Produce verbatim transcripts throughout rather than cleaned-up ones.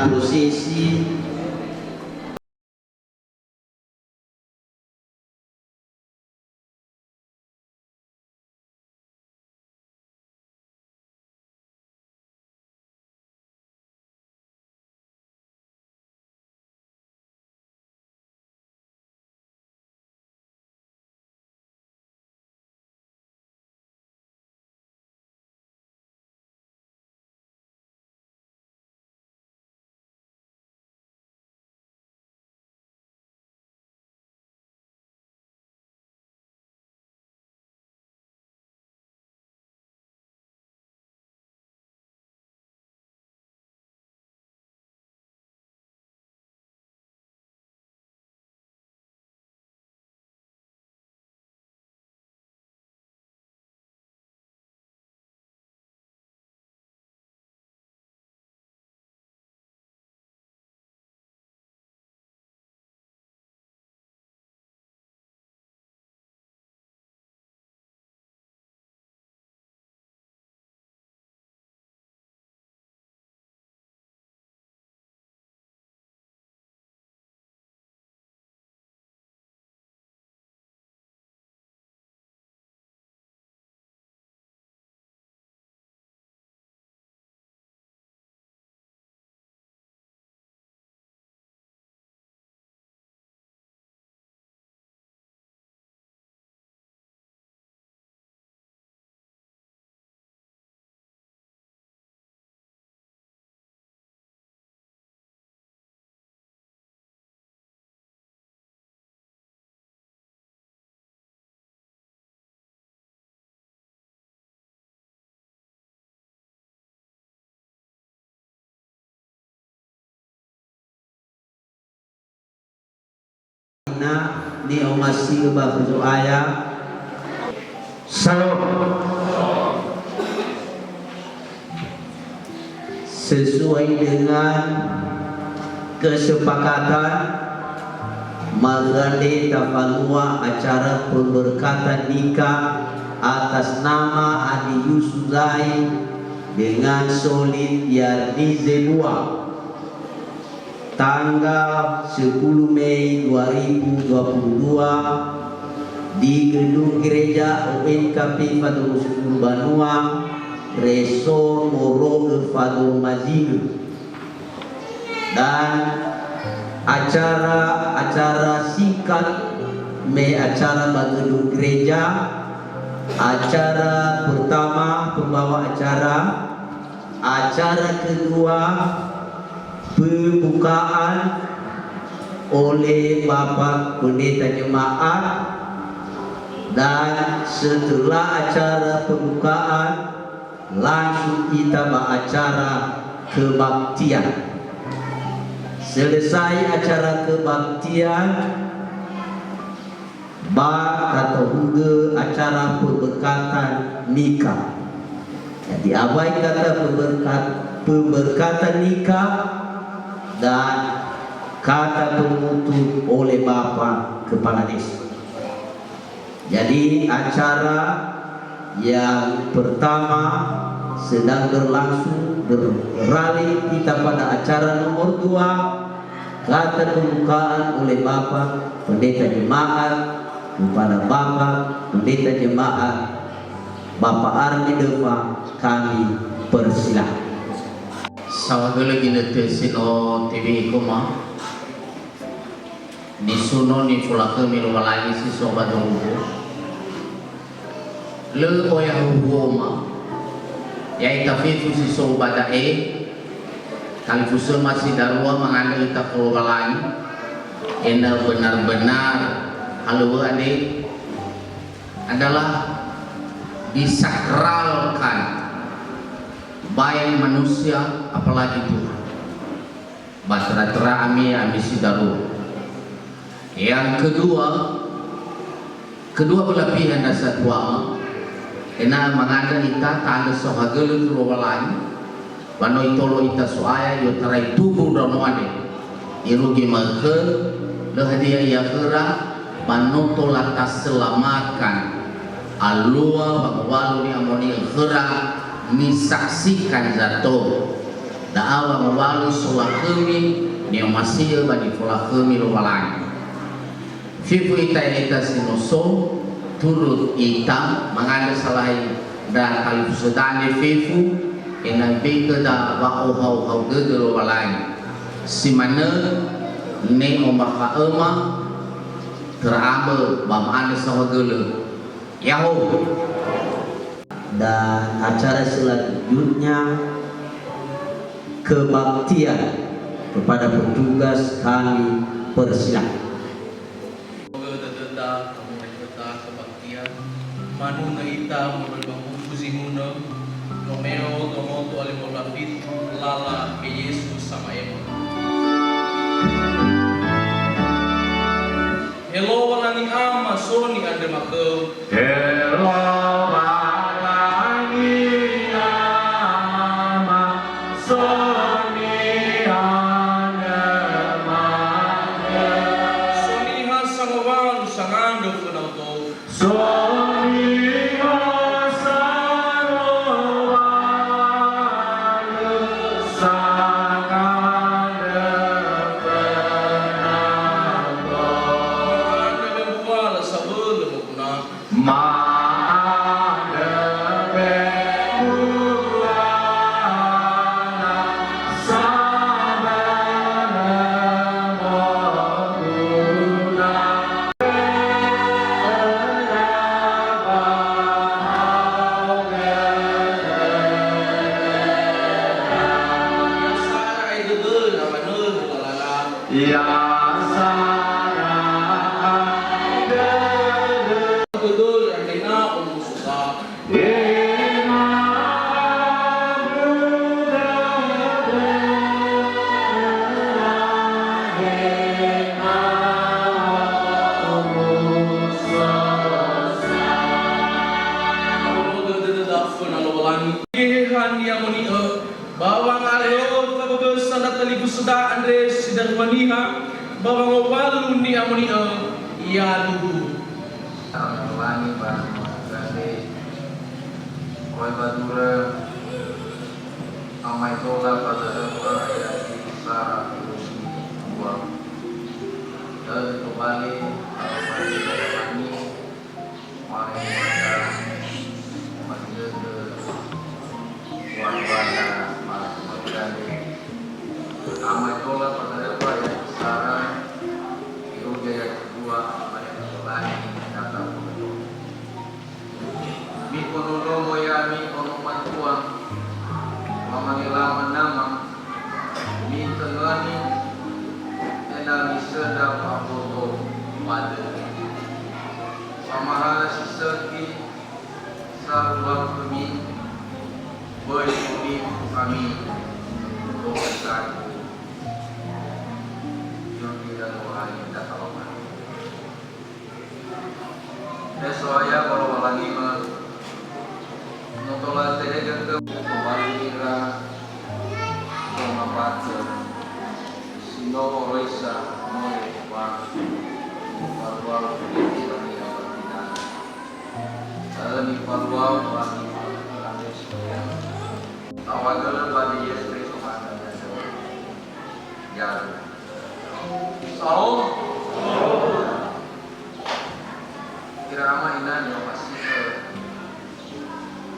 Prosesi. Na ni'omasi'ö ba khö Zo'aya. Salam. Sesuai dengan kesepakatan, maka tafalua acara pemberkatan nikah atas nama Adi Yusuf Zai dengan Solid Yardi Zebua. Tanggal sepuluh Mei dua ribu dua puluh dua, di Gedung Gereja O N K P Fadurusudur Banua, Resor Moro'ö Fadurumazingö. Dan acara-acara singkat me acara ba gedung gereja, acara pertama pembawa acara, acara kedua, pembukaan oleh Bapak Pendeta Jemaat, dan setelah acara pembukaan, langsung kita ba acara kebaktian. Selesai acara kebaktian, ba tatohugö acara pemberkatan nikah. Jadi, awai kata pemberkat-, pemberkatan nikah dan kata penutup oleh Bapak Kepala Desa. Jadi, acara yang pertama sedang berlangsung, beralih kita pada acara nomor dua, kata pembukaan oleh Bapak Pendeta Jemaat kepada Bapak Pendeta Jemaat, Bapak Armi Döfa, kami persilakan. Saohagölö ginötö si no tebe'e khöma, nisuno nifolakhömi Lowalangi si so ba zorugo. Lö oya huhuoma. Ya'ita fefu si so ba da'e, talifusöma si darua mangandrö ita khö Lowalangi, ena'ö benar-benar halöŵö andre adalah disakralkan, baik manusia apalagi Tuhan. Ba tera-tera ami, ami si darua. Yang kedua, kedua belah pihak nasa tuama, ena'ö mangandrö ita ta'andrö saohagölö khö Lowalangi, ba no itolo ita So'aya, i'otarai tubu ndraono andre. Irugi ma'ökhö, lö hadia ia khöra, ba no tola taselamatkan. Alua wangowalu ni'amoni'ö khöra, nisaksikan zato. Da'a wangowalu solakhömi, ni'omasi'ö ba nifolakhömi Lowalangi. Fefu ita ya'ita si no so, turut ita, mangandrö salai ndra talifusöda andre fefu, ena'ö ibe'e khöda wa'ohahau dödö Lowalangi. Si manö, ne ombakha'öma, töra ambö ba ma'andrö saohagölö. Ya'ahowu. Dan acara selanjutnya kebaktian kepada petugas kami persilakan. Moga dödöda, moga dödöda kebaktian. Manunö ita moroi ba buku Zihunö, nomero domoto a lima belas fitu, lala me Yesu Sama'ema. He Lowalangi Ama, so ni'andröma khöu. He Lowalangi Ama, so ni'andröma khöu. So niha sangowalu sangandrö föna otou. So niha sangowalu sangandrö föna otou. Ma'andrö mbuala sabölö moguna. Ma'andrö mbuala sabölö moguna. Ya sara ai dödöna ba nölu lalala. Ya sara ai dödö. Dödö ya kena umususa. Geheha ni'amoni'ö, ba wangaleo faböbösa ndra talifusöda andre si darua niha, ba wangowalu ni'amoni'ö, ya duhu. Kami ulangi ba Ni'amoni'ö andre, oi ba dura, Ama Itola Fazaröfa Yati Sara Irusi dua. Lalu tobali, Ama Itola Fani, Mare Mada, Manjege, Warbana, Mare Mada, Ama Itola Fazaröfa Yati Sara Irusi dua, Mare Mada, Data Bodo. Mi'ononomo ya'ami ono matua, wamangelama nama, mitöngöni, ena'ö misöndra fa'aboto ba dödö. Famahala si sökhi saluakhömi, böi onifu ami, dosa sagu. Yurgi dan Lowalangi datalawan. He So'aya ba Lowalangimö, no tola tehegö khöu tobali ira somambakö si no oroisa moi ba nifaluau ira ba tinara. Lö nifaluau ba nifaluau. Saohagölö ba Yesu Kristo mada. Ya. Salam. Ira ama ina ni'omasi'ö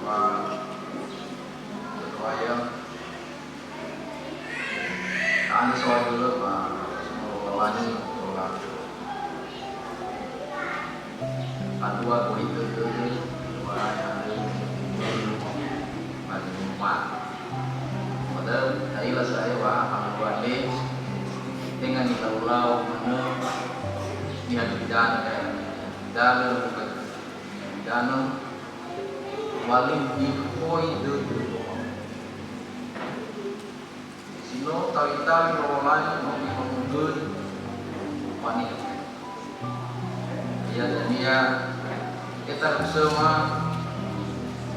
ba ketua ya. Ta'andrö saohagölö ba Lowalangi tola. Alua gohi dödö, wa ya, ba di rumah. Padahal ta'ila sa'ae wa alua le, tenga nilau-lau manö, niha di danö, danö, danö, wa le nikhoi dödö. Si no tawi-tawi Lowalangi no Ifamumböi waniha. Ia dania, ita usöma,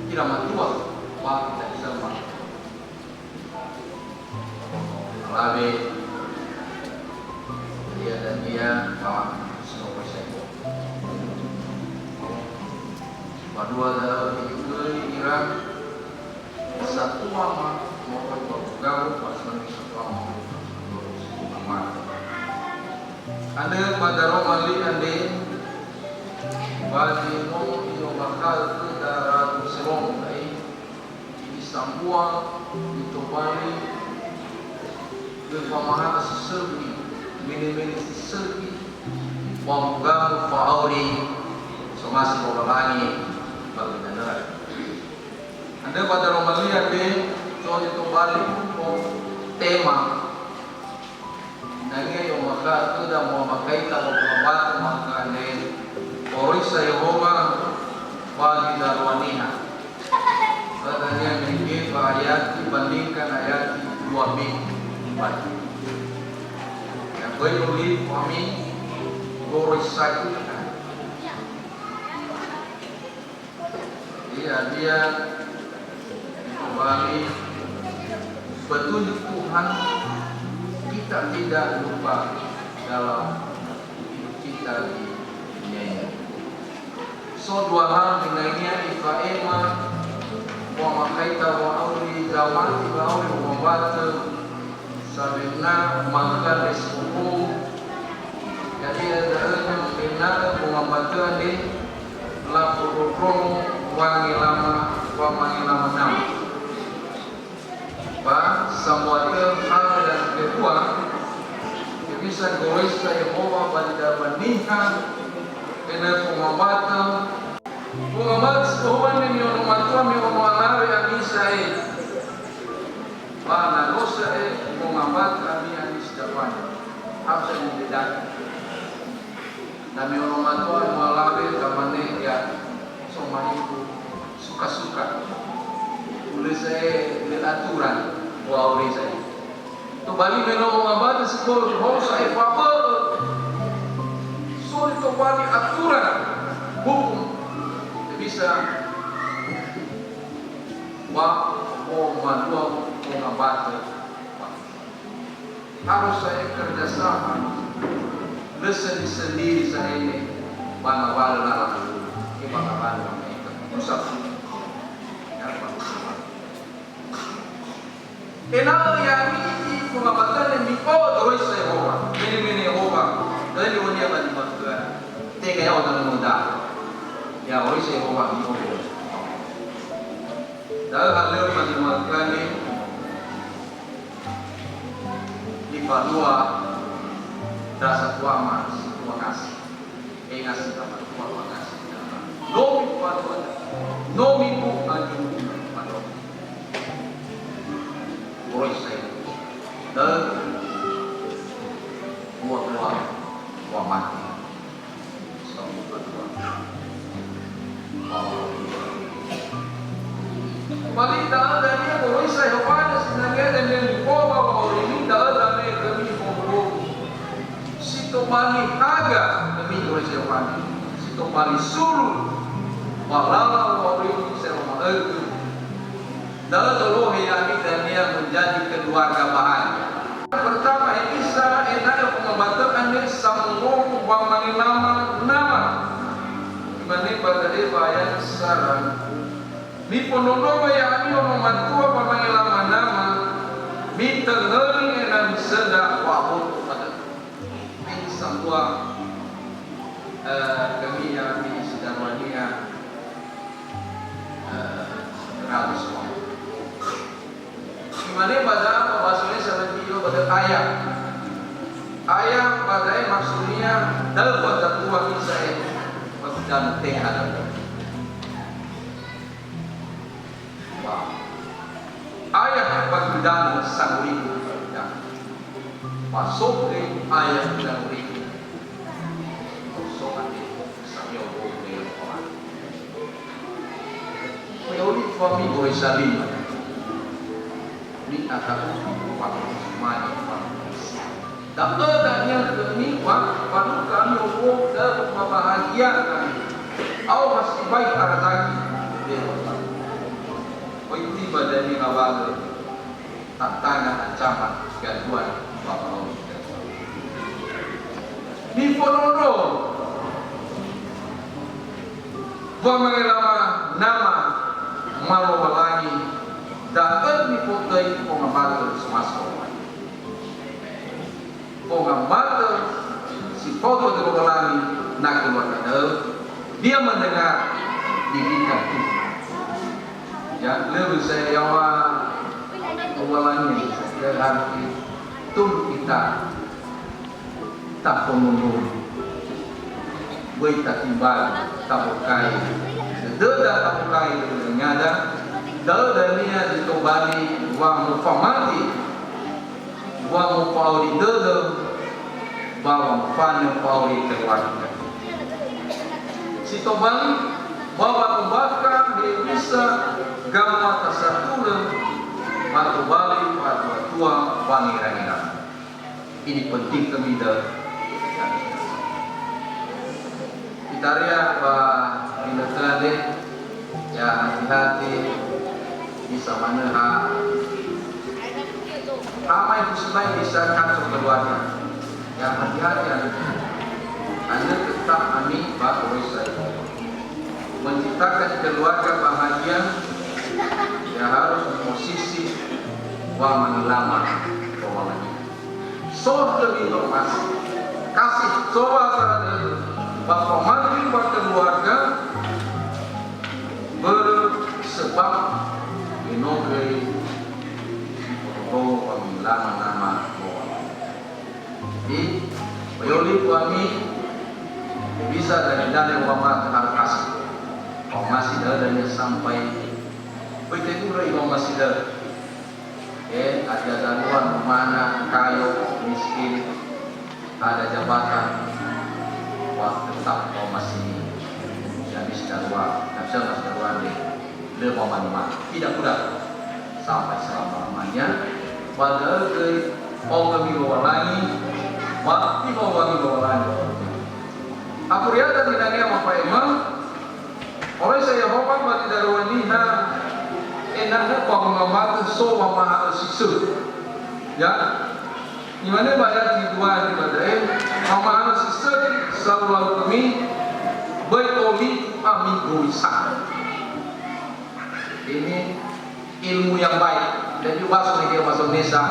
ira matua, ba ita usöma. Alawe, ia dania, ba si no persen. Ba dua da'ö, ikei ira, satua ma, moroi ba Garu pasani satama. Andrö ba daroma li andre, ba zi no i'ombakha'ö khöda Rabu Selom ai, i'isambua, i'tobali, lö famaha'a si sökhi, mene-mene si sökhi, wa'amugamu fa'auri somasi Lowalangi ba göi dania. Andrö ba daroma li andre, so i'tobali, o tema. Sinangea i'ombakha'ö khöda mu'ombakha'ö ita ba wanguma'ö andre, oroisa Yehowa ba zi darua niha. Ba dania mege ba ayati bandingkan ayati dua minggu. Baik. Ya, böi olive kami, oroisa khöda. Iya, dia kembali petunjuk Tuhan, kita tidak lupa dalam hidup kita di dunia ini. So dua hal sinangea ifa'ema wa'amakhaita wa'auri zamati ba auri wanguma'ö Sawena mangga lesoko, ya'ia da'ö ena'ö wanguma'ö andre lafondrondrongo wangelama, wamangelama nama. Ba sambua tö hal yang kedua, ya bisa goroisa Yehowa ba zi darua niha, ena'ö wanguma'ö Wanguma'ö si bohua me mi'ono matua, mi'ono alawe ami sa'ae. Ba na no sa'ae, wanguma'ö ami, ami si dawani. Harus ada yang dibedakan. Na mi'ono matua, mi'ono alawe, tamane ya, so ma'ifu, suka-suka. Ulö sa'ae, lö aturan, wa'auri sa'ae. Tobali me no wanguma'ö si börö, harus sa'ae fabö'ö. So zi tobali aturan hukum. Ya bisa wa, o, madua wanguma'ö. Harus sa'ae kerjasama. Lö sendiri-sendiri sa'ae ne, ba ngawalö lala. Ke ba ngawalö. Susah. Ya, ba ngawalö. Ena'ö ya'ami wanguma'ö andre mi'o'ö goroisa Yehowa, mene-mene Yehowa, da'ö niŵa'önia ba zi ma'ökhöra. Tenga ya'o danö noda. Ya, goroisa Yehowa mi'o'ö. Da'ö halöŵö ba zi ma'ökhöra andre, nifalua ndra satuama si tua ngasi. Enga si tamatua ba ngasi. No mi'o'ö, no mi'o'ö, no mi'o'ö. Goroisa Yehowa. Da'ö dua-dua wamati. Sebab dua-dua. Tobali da'ö dania goroisa Yehowa, sinangea dania nifoba wa'aurimi, da'ö dania khömi fondrondrongo. Si tobali haga, demi goroisa Yehowa. Si tobali sulu, ba lala wa'aurimi si aroma'ögö. Da'ö lolohe ya'ami dania menjadi keluarga bahagia. Pertama, hewisa ena'ö wanguma'ö andre samondrongo wamangelama nama. Imane ba da'e ba ayat sara. Mifondrondrongo ya'ami ono matua ba mangelama nama, mitöngöni ena'ö misöndra wa'aboto ba da'ö. Ini sambua, eh, khömi ya'ami si daruania, eh, rabu soal. Imane ba da'ö, ba bahasa Indonesia lebih iyo ba da'ö ayah. Ayah ba da'e maksudnya da'ö ba tatua Israel, ba gudanö tenga da'ö. Ba ayah ba gudanö sangorifi ba gudanö. Ba so khöi ayah gudanö rifi. So ate samio bo me orang. Teori fami goroisa lima. Ni ataku waktu semuanya. Da'ö dania khömi wa, wa no kami owo da'ö mabahagia kami. Aoha sibai arazaki. Oi tiba dania ngawalö. Tantangan, ancaman, gangguan, wa'auri. Mifondrondrongo wamangelama nama ma Lowalangi, da'ö nifo-, Pengambata semasa Pengambata si fao khö Lowalangi na keluarga da'ö, dia mendengar didikan Tuhan. Ya, lö bisa yaŵa Lowalangi, ya, harus tunduk kita, tafonondrongo. Böi tatimbali, tabokai. Döda tabokai dödöda. Da'ö dania zi tobali wa mofamati, wa mofa'auri dödö, ba wa mofanö fa'auri keluarga. Si tobali, ba wa umbakha hewisa gamuata satulö, ba tobali fatua-tua wangira-ngira. Ini penting khömi da'ö. Itaria ba ginötö andre, ya, hati-hati bisa manö ha. Ha mai husibai bisa kacau keluarga. Ya, hati-hati andre. Andre tetap ami ba oroisa. Menciptakan keluarga bahagia, ya harus di posisi wa mangelama Lowalangi. So khömi informasi. Kasih coba saat itu. Bapak Mantri wa keluarga, börö sebab me no göi ifototo wa mangelama nama Lowalangi. Jadi, bayoli kuami, bisa dari dane wa ma terharu kasih. Wa masih da'ö dania sampai, böi tegurö i wa masih da'ö. Eh, ada darua mana kayo miskin, ada jabatan, wa tetap wa masih ini. Ya, miskin darua, nafsu masih darua deh. Lö mamanu-manu. Tidak mudah. Sampai selama-lamanya. Ba da'ö göi, fao khömi Lowalangi, ba ifao Lowalangi. Afu ria dania wamafa'ema, oroisa Yehowa ba zi darua niha, ena'ö ba wangamba'ö so wamaha'ö si sökhi. Ya. Imane ba ayat si dua zi ba da'e, wamaha'ö si sökhi, saurau khömi, böi olifu ami gowisa. Ini ilmu yang baik. Jadi, bahasa Indonesia, bahasa Indonesia,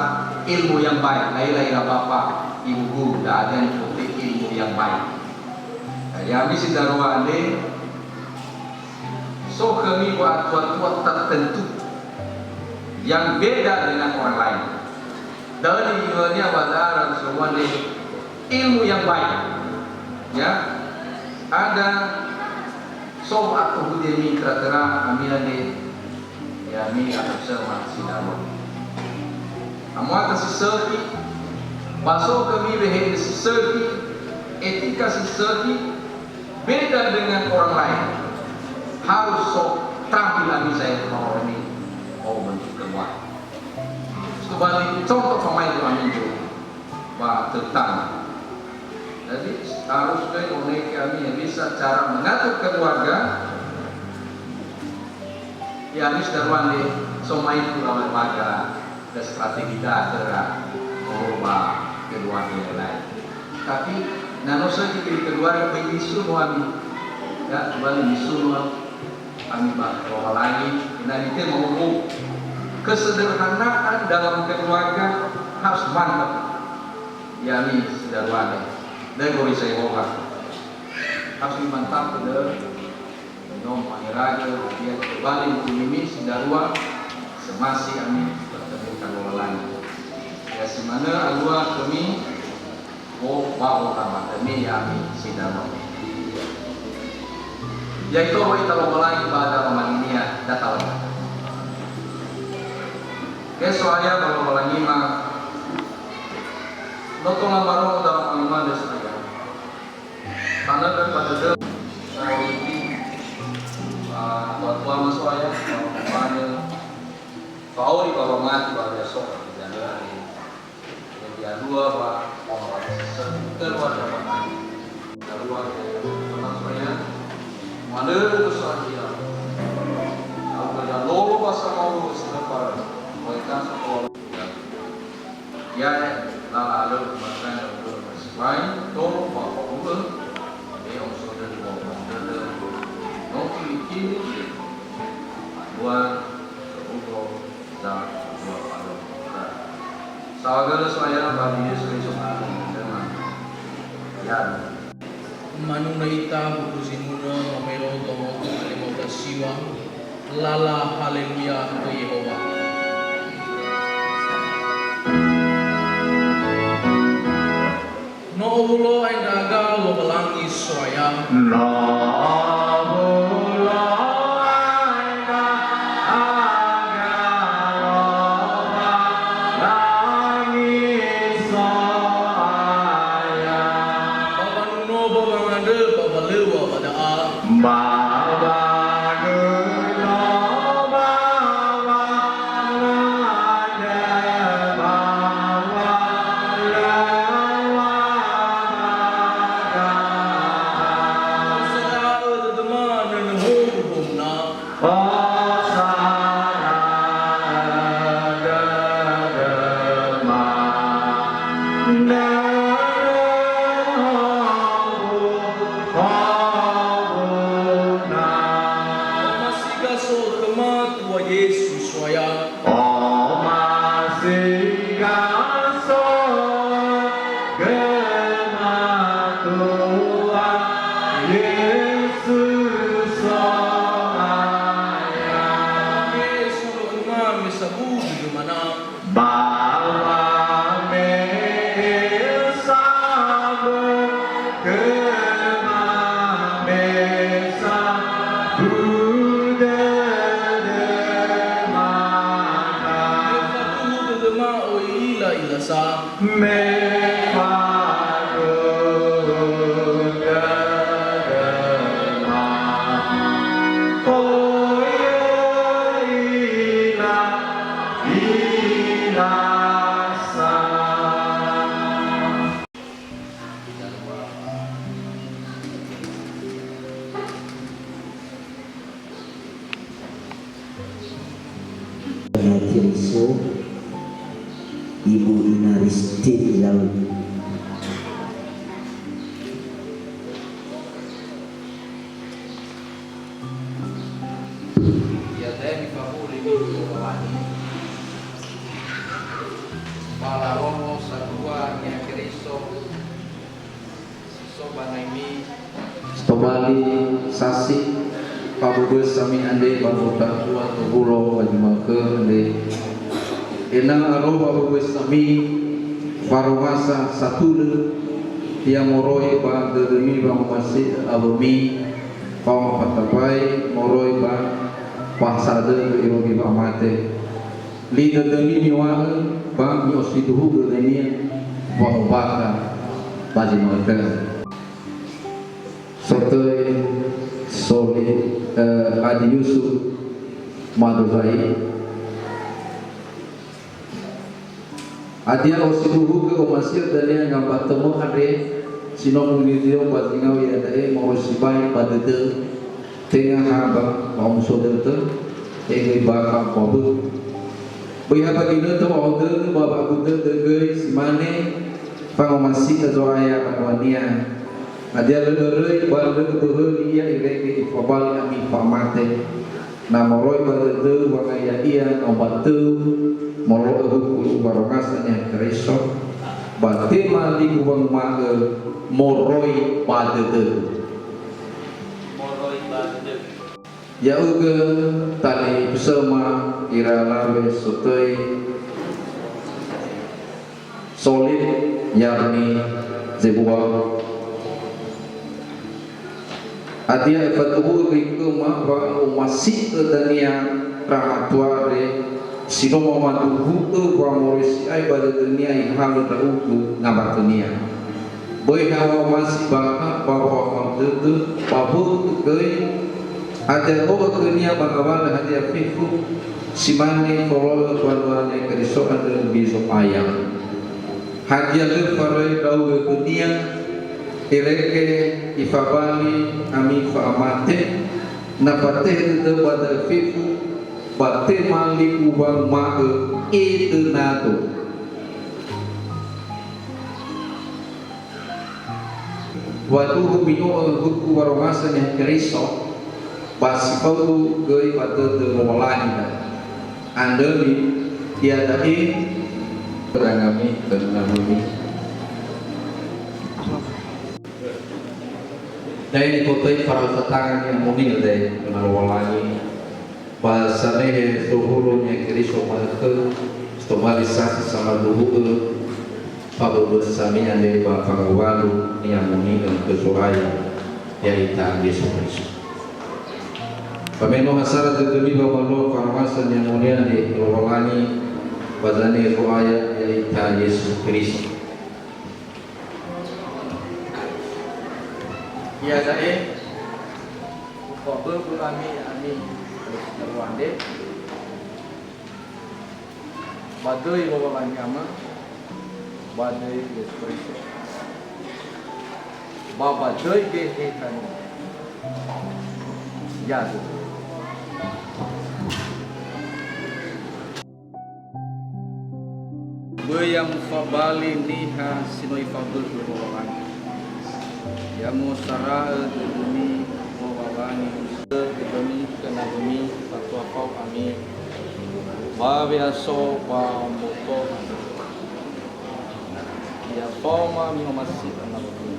ilmu yang baik. Laila ira bapa, ibu guru, tidak ada yang seperti ilmu yang baik. Jadi, ami si darua andre, so khömi wa tua-tua tertentu yang beda dengan orang lain. Da'ö niŵa'önia wa da'ö Rasulullah, ilmu yang baik. Ya, ada so atau hudemi tera-tera ami andre, ya, mi atau sama si dalam. Amuata si sökhi, ba so khömi wehede si sökhi, etika si sökhi, beda dengan orang lain. Harus so terampil ami saya orang ini. Oh, bentuk keluar. Kembali contoh pemain dua minggu. Ba tötanga. Jadi, harus göi oneke ami ya bisa cara mengatur keluarga. Ya, ami si darua andre, so mai pula lembaga dan strategi da'ö khöra, oh, ba keluarga yang lain. Tapi, na no sökhi keluarga, böi misunö ami. Ya, kembali misunö ami ba Lowalangi, ena'ö itema owu. Kesederhanaan dalam keluarga harus mantap. Ya'ami si darua andre, da'ö goroisa Yehowa. Harus mantap da'ö. Nom mangeragö, dia kembali mukimimi si darua, semasi ami bertemu Lowalangi. Ya, si manö alua khömi, Wo, ba wo'amatami ya'ami si darua. Ya'ito wa ita Lowalangi ba darua malinia datawa. He So'aya ba Lowalangima, no tola marongo darua malinia So'aya. Tanö ba dödö, na oriti, ah, ba tuama So'aya, ba mane, fa'auri ba wamati ba So'aya. Jadi, alua wa, wa, wa, keluarga wa. Keluarga wa, ya. Manö besar dia. Aku dah lolo pasal mau selepar. Wa, kan sekolah. Ya, lala alö makanya untuk bersesuai, tolong bapak guru. Dia usul dari bawah. Nonton kini. Dua, kebutuhan, dan dua. Awagölö So'aya ba li Yesu Keriso Ama Dödöma. Ya. Manunö ita buku zinunö nomero dua ratus lima belas siwa, lala haleluya khö Yehowa. No owulo ae ndra'aga Lowalangi So'aya. No owulo ae ndra'aga Lowalangi So'aya. Ba wanuno, ba wangandrö, ba walöŵa ba da'a. Ba wangandrö, ba wangandrö, ba walöŵa ba da'a. Sara dödöma nönö hou hona. Osara dödöma, nörö howu, howuna. Omasi gaso khöma Tua Yesu So'aya. Omasi gaso khöma Tua Yesu So'aya. Yesu khöma me sabu dödömana. Ba wame'e sabu khöma me sabu dödömana. Me faduhu dödöma oi ila-ila sa. Me faduhu dödöma. Oya ila, ila sa. Ina Keriso, Ibu Ina Ristin Laut. Iada'e mifabu'u li Lowalangi. Ba larongo salua Nia Keriso. Si so ba naimi. Tobali sasi faböbösami andre ba gota tua towulo ba zi ma'ökhö andre. Ena'ö aro ba faböbösami faromasa satulö, ia moroi ba dödömi wangomasi'ö awömi, faoma fatambai moroi ba fahasa'ö dödö irugi wa'amate. Li dödömi miŵa'ö ba mi'osindruhugö dödönia wa'ombakha ba zi ma'ökhö. Sotöi soli, eh, Adi Yusuf Madozai. Hadia osindruhugö omasi'ö dania ngamba tömö andre, si no mulidio ba zingau iada'e moroi sibai ba dödö. Tenga ha ba wa'omuso dödö, enöi bakha mbaŵö. Böi ha ba ginötö wa'odönö ba wa'agudödö göi si mane, fangomasi'ö Zo'aya ba mbuania. Hadia lö öröi ba lö öböhöli ia irege ifabali ami fa'amate. Na moroi ba dödöu wangai ya'ia ombatö molo'ö huku uwarongasa Niha Keriso, ba tema ligu wanguma'ö moroi ba dödöu. Moroi ba dödöu. Ya'ugö talifusöma ira alawe sotöi Solid Yarni Zebua. Hadia efatuhu'ö göi khöma wa omasi'ö dania ndra matua andre si no mamaduhu'ö wa moroi si'ai ba dödönia ihalö ndra'ugö ngawatö-Nia. Böi ha wa'omasi bakha ba wa'amalö dödö, ba wö'ö göi, hadia to'ö khönia ba ngawalö hadia fefu, si mane folo'ö mbanua Niha Keriso andrö bi Zo'aya. Hadia lö faröi ndra'ugö khönia, irege ifabali ami fa'amate, na fatehe dödö ba da'ö fefu, ba tema ligu wanguma'ö edönado. Wa duhu mi'o'ö huku warongasa Niha Keriso, ba si faudu göi ba dödö Lowalangi da'e. Andrö li, iada'e Dangami, tenangami. Dai nifotöi fara'ö satanga ni'amoni'ö dai khö Lowalangi, ba samehe sohulu niha Keriso ma'ökhö, si tobali sasi samaduhu'ö faböbösami andre ba fangawualu ni'amoni'ö khö Zo'aya, ya'ita Yesu Keriso. Ba me no ha sara dödömi ba mbanua fa'aomasa ni'amoni'ö andre Lowalangi, ba zaneri Zo'aya, ya'ita Yesu Keriso. Iada'e, ufaböbö ami, ami, ba döi Lowalangi Ama, ba döi Yesu Keriso, ba ba döi Geheha-Nia. Yadu. Böi ya mufabali niha si no Ifaböbö Lowalangi. Ya mu'osara'ö dödömi Lowalangi, dödömi khö nawömi, fatua fao ami, ba we'aso ba mboto ami. Ya faoma mi'omasi'ö nawömi.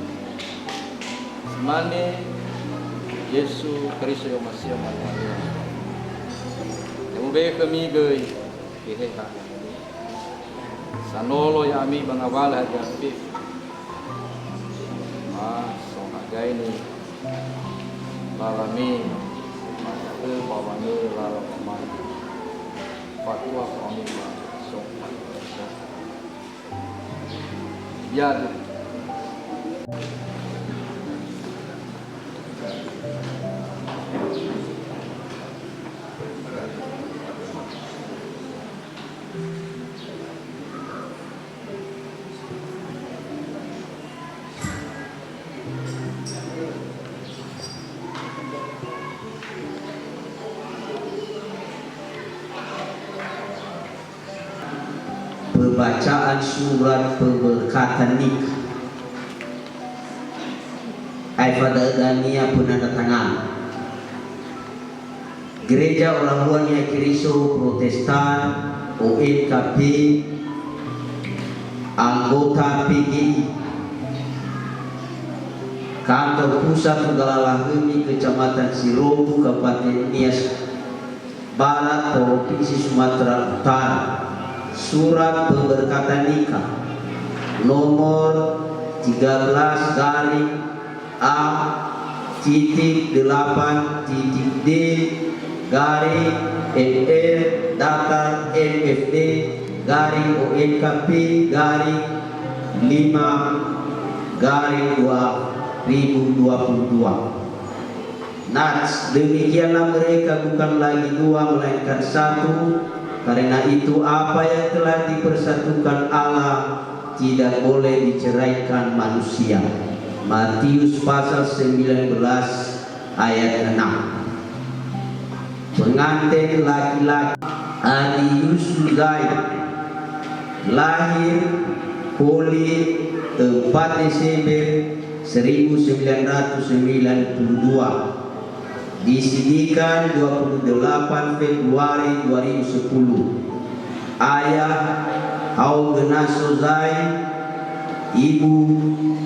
Si mane Yesu Keriso i'omasi'ö mane. Ya mube'e khömi göi Geheha. Sanolo ya'ami ba ngawalö hadia fefu. Ma sohagaini lalami, ma da'ö ba wangö lala wamati. Fatua fao ami ba sohagaini. Yadu. Pembacaan surat pemberkatan nikah. Aefa da'ö dania penanda tangan. Gereja Orang Tua Niha Keriso Protestan, O N K P, anggota P G I, kantor pusat Galala Hemi, Kecamatan Sirombu, Kabupaten Nias, Barat, Provinsi Sumatera Utara. Surat pemberkatan nikah nomor tiga belas garing A titik delapan titik D garing M R datar M F D garing O N K P garing lima garing dua ribu dua puluh dua. Nats, demikianlah mereka bukan lagi dua, melainkan satu. Karena itu, apa yang telah dipersatukan Allah tidak boleh diceraikan manusia. Matius pasal sembilan belas ayat enam. Pengantin laki-laki, Adi Yusuf Zaid, lahir Holi empat Desember seribu sembilan ratus sembilan puluh dua, disidikan dua puluh delapan Februari dua ribu sepuluh. Ayah, Hao Genaso Zai, ibu,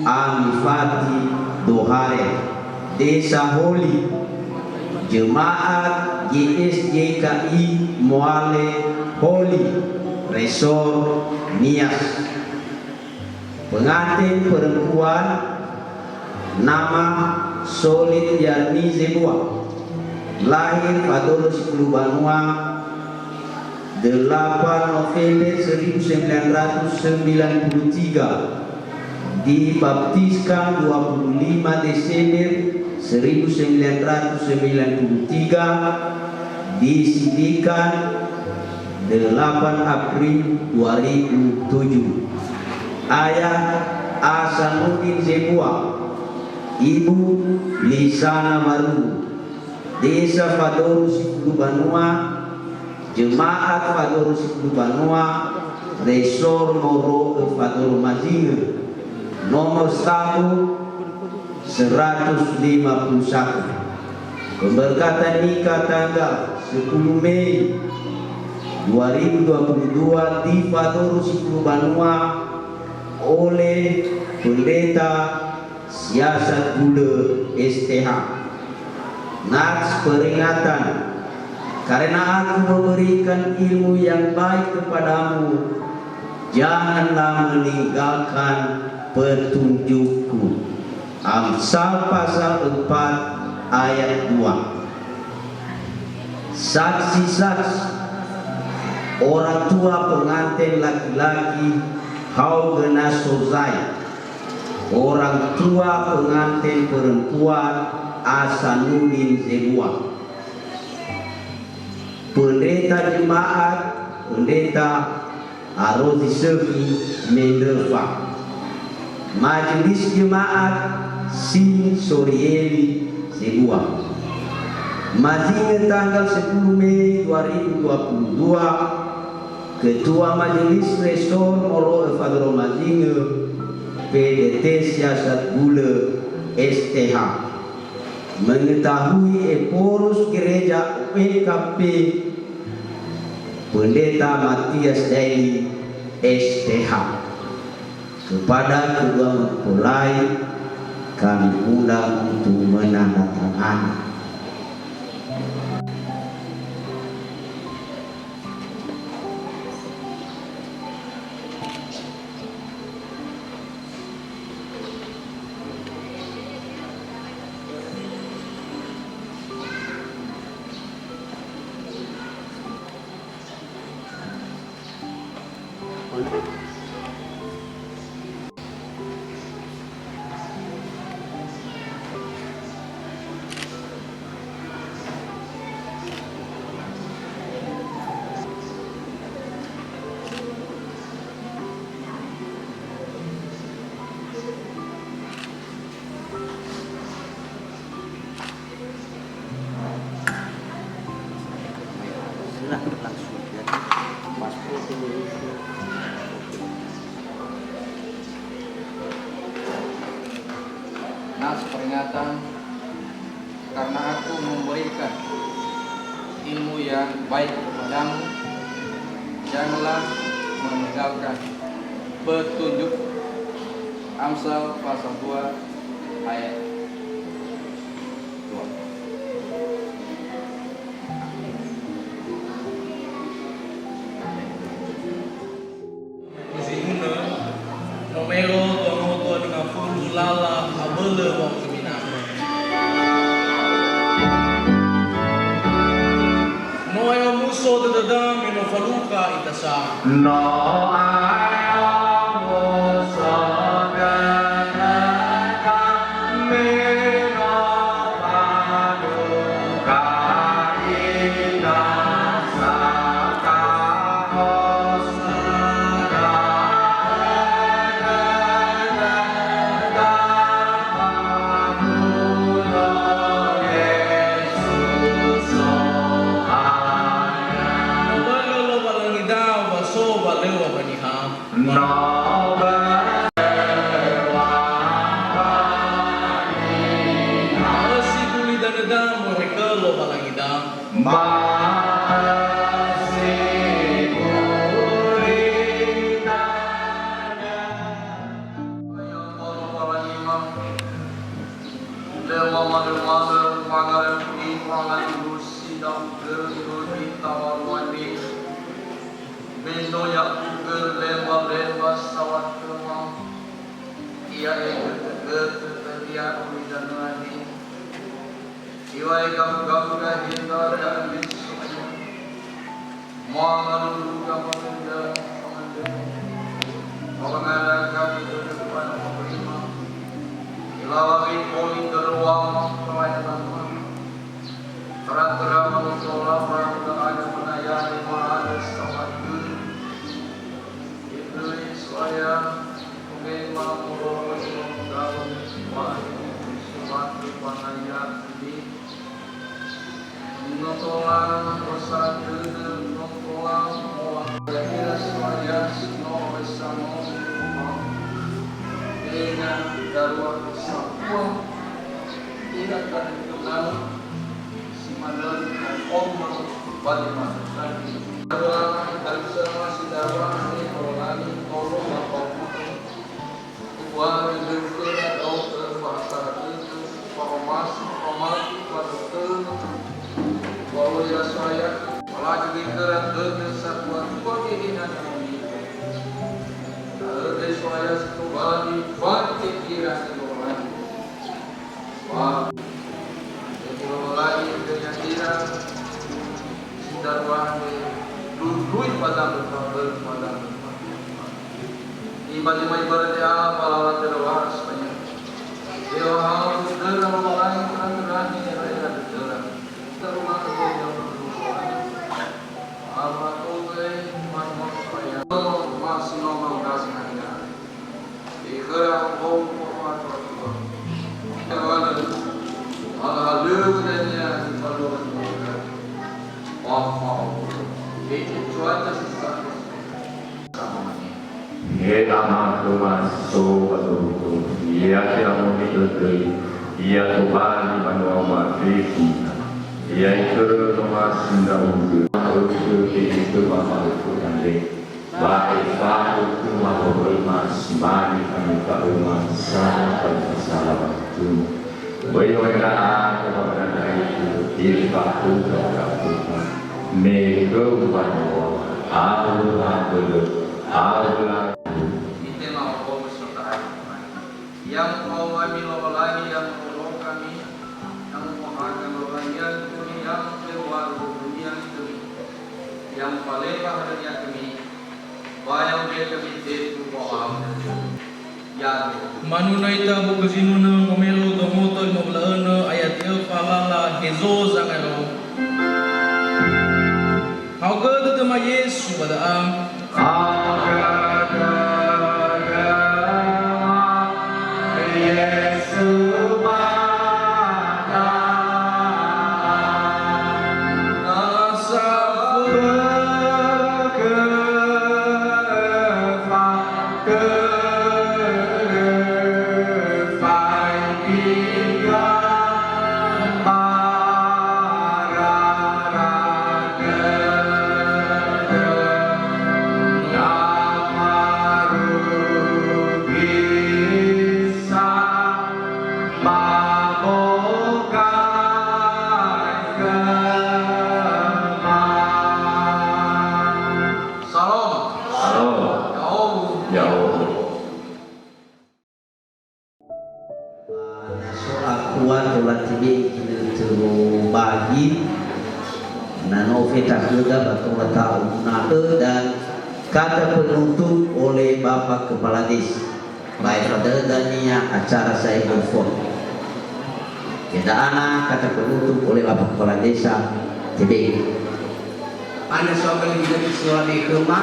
Ami Fati Dohare, Desa Holi, Jemaat G S Y K I Moale Holi, Resor Nias. Pengantin perempuan, nama Solid Yarni Zebua, lahir Fadolo Sepuluh Banua, delapan November seribu sembilan ratus sembilan puluh tiga, dibaptiskan dua puluh lima Desember seribu sembilan ratus sembilan puluh tiga, disidikan delapan April dua ribu tujuh. Ayah, Asanudin Zebua, ibu, Lisana Maruru, Desa Fadolo Sepuluh Banua, Jemaat Fadolo Sepuluh Banua, Resor Moro'ö Fadolo Mazingö, nomor satu, seratus lima puluh satu. Pemberkatan nikah tanggal sepuluh Mei dua ribu dua puluh dua, di fadoro sifulu banua, oleh Pendeta Siasat Gulö S T H. Nats peringatan, karena aku memberikan ilmu yang baik kepadamu, janganlah meninggalkan petunjukku. Amsal pasal empat ayat dua. Saksi-saksi, orang tua pengantin laki-laki Haugena Sozai, orang tua pengantin perempuan Asanudin Zebua, pendeta jemaat, pendeta Arozi Sökhi Mendröfa. Majelis Jemaat Sin Sorieli Zebua. Mazinge tanggal sepuluh Mei dua ribu dua puluh dua, Ketua Majelis Resor molo'ö fadoro mazinge P D T Siasat Gulö S T H. Mengetahui Ephorus Gereja O N K P, Pendeta Matias Daeli, S T H. Kepada kedua mempelai, kami undang untuk menandatangani. Nas peringatan, karena aku memberikan ilmu yang baik kepadamu, janganlah meninggalkan petunjuk. Amsal pasal dua ayat dua. Zi Une, nomero dua noto dua ngafulu lala abölö wa'aukhuda. No ae'o muso dödöda me no falukha ita sa. No ae'o muso dödöda me no falukha ita sa. Lowalangi da wa so wa lö wa ba niha. Ösi guli danöda moroi khö Lowalangi da. Ba si gulidanö. Lö mamalö-malö, wangaröfi, wangalulusi, da'ugö, gögi, tawaluani. Me no ya'ugö lemba-lemba saŵa khöma, iada'e götö-götö khönia gulidanö ami. Iŵa'ö gabu-gabu da'e da'e So'aya. Mo'amalulu gabu da'e fangandrö. Ba wangandrö gabu da'e fana fabrima. Ilaŵa wekoli döröŵa ma fawaya lama. Tera-tera motola barang da'aga menayani ma'ana saŵa khönia. Iada'e So'aya, Memang molo'ö daun wa'ayu sumantu banaya ami. No tola, no sadödö, no tola moa. Ya'ira So'aya si no owesa no, tenga darua sambua. Ira tanö si manö, oma, ba zi manö. Dua, Kalisa Masindara, Ani Korolani, Tolo, Bapak Putu. Dua, Gede Ukera, Dauke, Bahasa Gede, Pahomasi, Pamati, Patutu, Paulo Yasaya, Palagi Gede Ukera, Dede, Satua, Tua, Gede, Nani, Mami. Da'ö Yesaya si tobali, Fante, Kira, Sindorani. Wa, Ya'ia Lowalangi, khönia ira si darua andre, lului padang upah, lului padang upah. Ibalimai barada, balala töra wara semuanya. Dewa hau, töra Lowalangi, töra-töra, era-era töra. Taruma ketua yang berdoa. Apa tuh, eh, mas, mas, supaya. Masih normal, kasih hadiah. Ikhöra ho'o fatua-tua. Halö-halö dania ifalua. Ini cuaca sisa. He Ama khöma si so ba zorugo, ya kira moni ögöi, ya tobali banua-Uma fefu, ya ikörö nomasi ndra'ugö, ögö te itö wamaökö andre. Ba efa'ö khöma woloima si mane fanifa'öma sala ba ifasala ba khöma. Böi oera ato ba gandaiku, efa'ö ba gaföma. Me khöu banua, awö abölö, awö la. Itema okhöu sotarai. Yang mau kami Lowalangi, yang mau kami, yang mau kami Lowalangi, yang kami, yang keluar dunia kami. Yang paling bahagia kami, bayang dia kami tetu bahwa ya. Manuna ita buku zinunö ngomelo domoto lima belas önö ayat tiga falala hezo zangaro. Haogö dödöma Yesu ba da'a. Haogö dödöma Yesu ba da'a. Nasa bögö fa-, Shalom. Shalom. Ya'ahowu. Ya'ahowu. Na so akua tola tibe'e ginötö wobagi, na no fetakhöda ba tola ta'ona'ö dan kata penutup oleh Bapak Kepala Desa. Ba efada'ö dania acara sa'ae bofon. Keda'ana kata penutup oleh Bapak Kepala Desa, tibe'e. Ana soal lagi lagi soal khöma,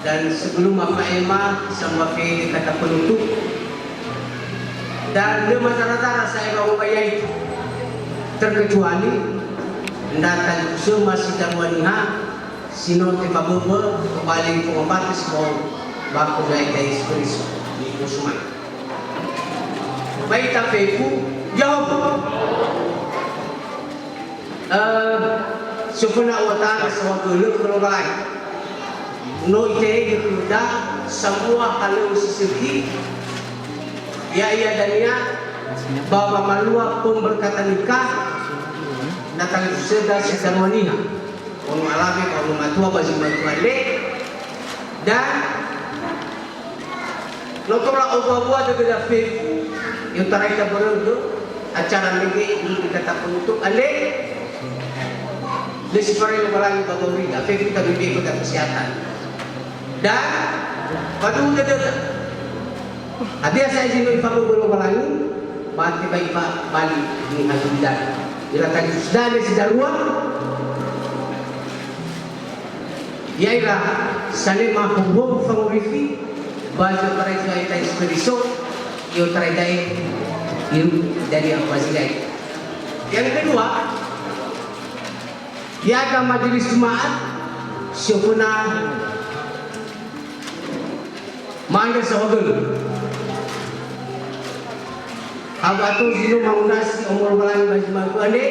dan sebelum Bapak Ema sama Fede kata penutup, dan lö mazara-zara sa'ae ba wobagi yaitu, terkecuali ndra talifusöma si darua niha si no tefaböbö tobali fangombatö si ma'ökhö ba khöda Yesu Keriso, nifusuma. Ba ita fefu, Ya'ahowu. Eh, soföna u'atanö saohagölö khö Lowalangi. No Iterege khöda sambua halöŵö si sökhi, ya'ia dania ba wamalua pemberkatan nikah, na talifusöda si darua niha, ono alawe ba ono matua ba zi matua andre, dan no tola obuabua dödöda fefu, i'otarai ita börö acara mege, ini kata penutup, ale, lö si fara'i Lowalangi ba gaurida, fefu ita bebe'e khöda kesehatan. Dan, faduhu dödöda. Hadia sa'ae zi no ifaböbö Lowalangi, ba tebai ba bali niha gulidanö. Ira talifusöda andre si darua, ya'ira sanema howuhowu fangorifi, ba i'otarai Tuhan ita Yesu Keriso, i'otarai da'e, iru, dari apa sigai. Yang kedua, ya'aga majelis Jumat, soföna ma'andrö saohagölö. Hawa ato zi no mangondrasi omo Lowalangi ba zi ma'ökhö andre,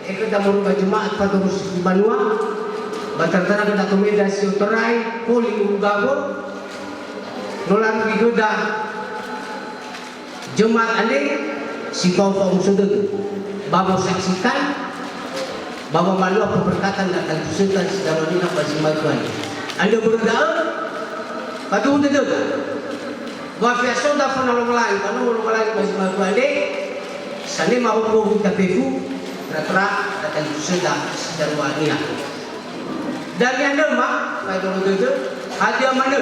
ekhöda moroi ba Jumat faduhu si banua, Ba tara-tara khöda tomeda si otarai, foli ulu gawo, no larugi khöda jemaat andre si fao fa'omuso dödö, ba mosaksikan, ba wamalua pemberkatan dan talifusöda si darua niha ba zi ma'ökhö andre. Andrö börö da'ö, faduhu dödöda. Wa fe'asoda fana Lowalangi, ba nomo Lowalangi ba zi ma'ökhö andre, sanema howu-howu ita fefu, tara-tara talifusöda si darua niha. Dania nöma, fa'ebolo dödö, hadia manö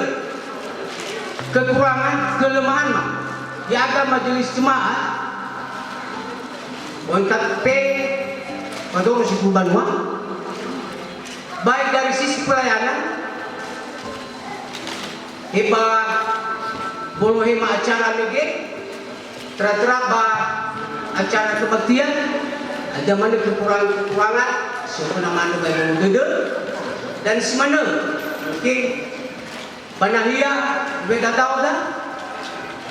kekurangan, kelemahan ma, ya'aga majelis jemaat, O N K P, Padoro Sifu Banua, baik dari sisi pelayanan, He ba bolo hema acara mege, tara-tara ba acara kebaktian, ada manö kekurangan-kekurangan, soföna manö ba bolo dödö, dan si manö, mungkin ba nahia Wedadaoda,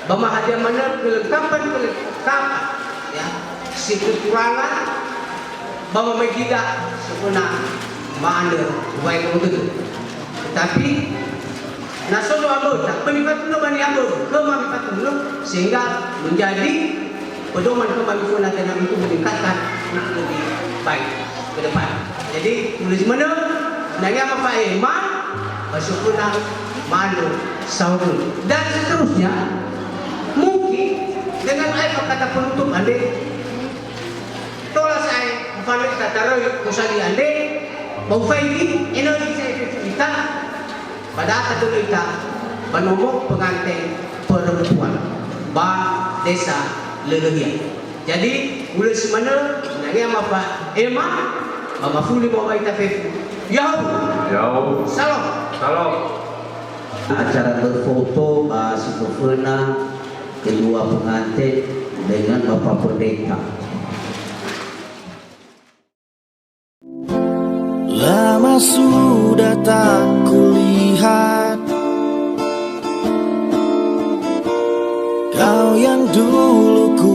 ba ma hadia manö kelengkapan-kelengkapan, ya, si kekurangan, ba mamegida soföna manö wae bolo dödö. Tetapi, na so doa möta, böi mifatunö ba niha börö, khöma mifatunö, sehingga menjadi pedoman khöma miföna dania untuk meningkatkan anak lebih baik ke depan. Jadi, ulö zi manö, sinangea mafa'ema, ba soföna manö saohagölö. Dan seterusnya, mungkin dengan aefa kata penutup andre, tola sa'ae ufanö ita taröi gosali andre, ba ufaigi enö zi sa'ae fefu ita, ba da'ö tadölö ita ba nomo penganten perempuan ba Desa Lelehia. Jadi, ulö si manö, sinangea mafa'ema, ba mafuli ba ita fefu. Ya'ahowu. Ya'ahowu. Salam. Salam. Acara berfoto ba si föföna kedua pengantin dengan Bapak Pendeta. Lama sudah tak kulihat kau yang dulu ku